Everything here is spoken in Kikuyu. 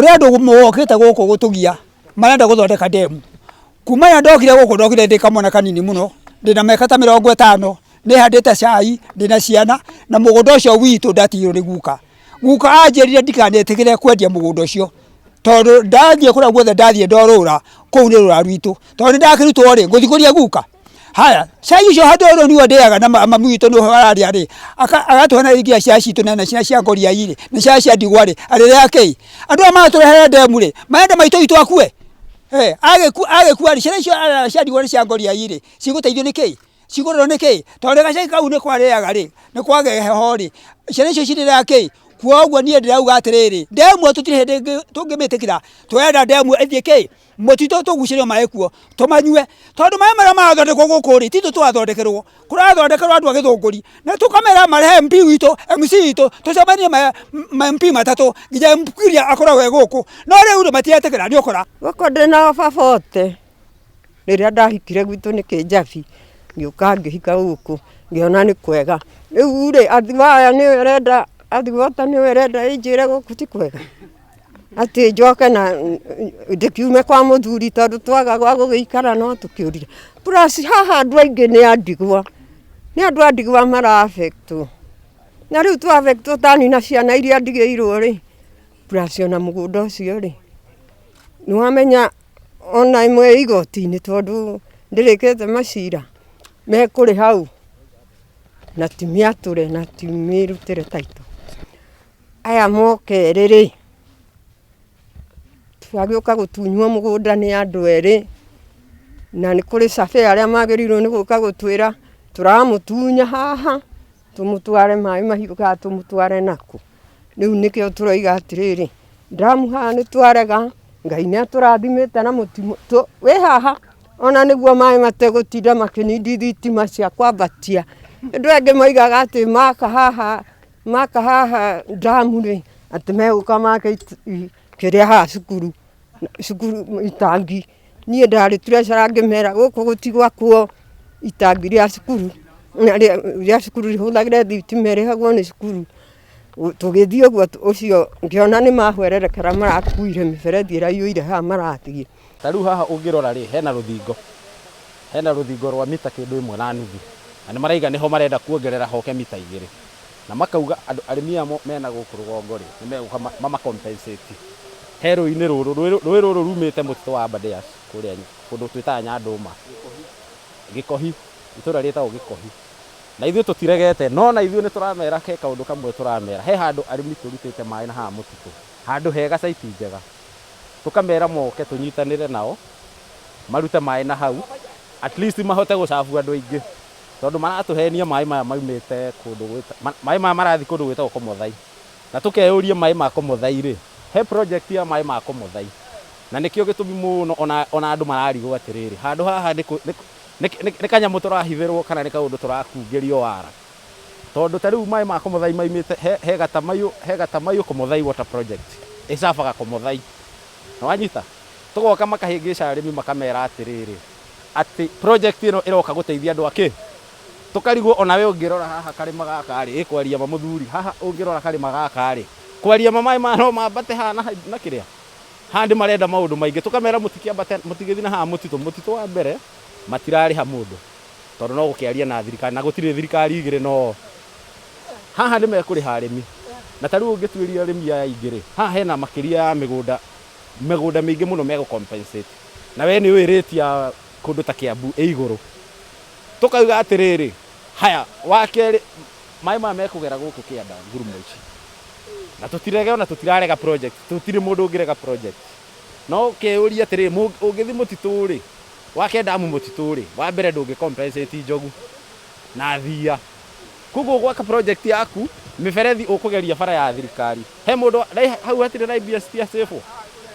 Kũrĩ andũ mokĩte gũkũ gũtũgia marenda gũthondeka ndemu. Kuma rĩrĩa ndokire gũkũ ndokire ndĩ kamwana kanini mũno, ndĩna mĩaka ta 50, nĩhandĩte cai, ndĩna ciana na mũgũnda ũcio witũ ndatigĩirwo nĩ guka. Guka anjĩrire ndikanetĩkĩre kwendia mũgũnda ũcio tondũ ndathiĩ kũrĩa guothe ndathiĩ ndorũra, kũu nĩ rũra rwitũ. Tondũ nĩndakĩrutwo rĩ, ngũthiĩ kũria guka? Haya, cai ũcio handũ ũrĩa nĩguo ndĩaga na mami witũ nĩwe ararĩa rĩ, agatũhe na nginya ciana citũ na ciana cia ngoriai rĩ, na ciana cia ndigwa rĩ, arĩrĩa kĩ? Andũ aya maratũrehere ndemu rĩ, marenda maitũ witũ akue? Agĩkua rĩ, ciana icio arera cia ndigwa na cia ngoriai rĩ, cigũteithio nĩ kĩ? Cigũrĩrwo nĩ kĩ? Tondũ gacai kau nĩko arĩaga rĩ, nĩ kwage heho rĩ, ciana icio cirĩrĩaga kĩ? Kwoguo niĩ ndĩrauga atĩrĩrĩ, ndemu ĩyo tũtirĩ hĩndĩ tũngĩmĩtĩkĩra, tũrenda ndemu ĩthiĩ kĩ? Mũtitũ tũgucĩrio maĩ kuo tũmanyue tondũ maĩ marĩa marathondekwo gũkũ rĩ titũ tũrathondekerwo kũrathondekerwo andũ a gĩthũngũri na tũkamera marehe MP witũ MC witũ tũcemanie ma MP matatũ nginya MP Kuria akoragwo e gũkũ no rĩu rĩ matiretĩkĩra nĩ ũkora. Gũkũ ndĩna o baba ote, rĩrĩa ndahikire gwitũ nĩ kĩnjabi, ngĩũka ngĩhika gũkũ, ngĩona nĩ kwega. Rĩu rĩ, Athi waya nĩwe ũrenda, Athi water nĩwe ĩrenda ĩnjĩre gũkũ ti kwega? Atĩ njoke na ndĩkiume kwa mũthuri tondũ twaga gwa gũgĩikara no tũkĩũrire. Plus haha andũ aingĩ nĩ a ndigwa, nĩ andũ a ndigwa mara affect wo. Na rĩu twa affect wo ta niĩ na ciana iria ndigĩirwo rĩ, plus ona mũgũnda ũcio rĩ, nĩ wamenya ona ĩmwe ĩ igoti-inĩ tondũ ndĩrĩkĩte macira, mekũrĩ hau na ti mĩatũre na ti mĩrutĩre title. Aya moka erĩ-rĩ, twagĩũka gũtunywo mũgũnda nĩ andũ erĩ, na nĩ kũrĩ surveyor arĩa magĩrĩirwo nĩ gũka gũtwĩra tũramũtunya haha, tũmũtware Maĩ Mahiũ kana tũmũtware nakũ. Rĩu nĩkĩo tũroiga atĩrĩrĩ, ndamu haha nĩ twarega, Ngai nĩ atũrathimĩte na mũtitũ wĩ haha, ona nĩguo maĩ mategũtinda makĩ need thitima cia kwambatia. Andũ angĩ moigaga atĩ maka haha Maka haha ndamu rĩ, atĩ megũka make kĩrĩa haha cukuru, cukuru itangi. Niĩ ndarĩ treasurer ngĩmera gũkũ gũtigwakwo itangi rĩa cukuru, rĩa cukuru rĩhũthagĩre thitima ĩrĩhagwo nĩ cukuru. Tũgĩthiĩ ũguo ũcio ngĩona nĩ mahwererekera marakuire mĩberethi ĩraiyũire haha marathiĩ. Ta rĩu haha ũngĩrora rĩ, hena rũthingo, hena rũthingo rwa mita kĩndũ ĩmwe na nuthu, na nĩ maraiga nĩho marenda kuongerera hoke mita 2. Na makauga andũ arĩmi aya mena gũkũ rũgongo rĩ, nĩ megũka mama compensate. He rũĩ-inĩ rũrũ, rũĩ rũrũ rumĩte mũtitũ wa Aberdares kũrĩa kũndũ twĩtaga Nyandũma, Gĩkohi, itũra rĩtagwo Gĩkohi. Na ithuĩ tũtiregete, no na ithuĩ nĩ tũramera he kaũndũ kamwe tũramera. He handũ arĩmi tũrutĩte maĩ na haha mũtitũ, handũ hega site njega. Tũkamera moke tũnyitanĩre nao, marute maĩ na hau, at least mahote gũ serve andũ aingĩ. Tondũ maratũhenia maĩ maya maumĩte kũndũ gwĩta, maĩ maya marathiĩ kũndũ gwĩtagwo Komothai. Na tũkeyũria maĩ ma Komothai rĩ, he project ya maĩ ma Komothai. Na nĩkĩo gĩtũmi mũno ona, ona andũ mararigwo atĩrĩrĩ, handũ haha nĩ, nĩ, nĩ kanyamũ tũrahithĩrwo kana nĩ kaũndũ tũrakungĩrio wara. Tondũ ta rĩu maĩ ma Komothai maumĩte he, he Gatamayũ, he Gatamayũ Komothai Water Project, ĩcabaga Komothai. Nĩwanyita? Tũgoka makahĩngĩca arĩmi makamera atĩrĩrĩ, atĩ project ĩno ĩroka gũteithia andũ akĩ? Tũkarigwo ona we ũngĩrora haha karĩma gaka rĩ, ĩ kwaria ma mũthuri, haha ũngĩrora karĩma gaka rĩ, kwaria ma maĩ maya no mambate haha na, na kĩrĩa? Haha nĩ marenda maũndũ maingĩ, tũkamera mũtikĩambate, mũtigĩthiĩ na haha mũtitũ, mũtitũ wa mbere matirarĩha mũndũ tondũ no gũkĩaria na thirikari na gũtirĩ thirikari igĩrĩ no haha nĩ mekũrĩha arĩmi. Na ta rĩu ũngĩtuĩria arĩmi aya aingĩ rĩ, haha hena makĩria ya mĩgũnda, mĩgũnda mĩingĩ mũno megũ compensate. Na we nĩ ũĩ rate ya kũndũ ta Kiambu ĩ igũrũ. Tũkauga atĩrĩrĩ, haya wa kerĩ maĩ maya mekũgera gũkũ kĩanda ngurumo ici. Na tũtirege ona tũtirarega project, tũtirĩ mũndũ ũngĩrega project. No ũkeyũria atĩrĩrĩ, ũngĩthiĩ mũtitũ rĩ, wake ndamu mũtitũ rĩ, wa mbere ndũngĩ compensate njogu na thiia. Koguo ũgwaka project yaku, mĩberethi ũkũgeria bara ya thirikari. He mũndũ, hau hatirĩ na mbia cia cĩbũ?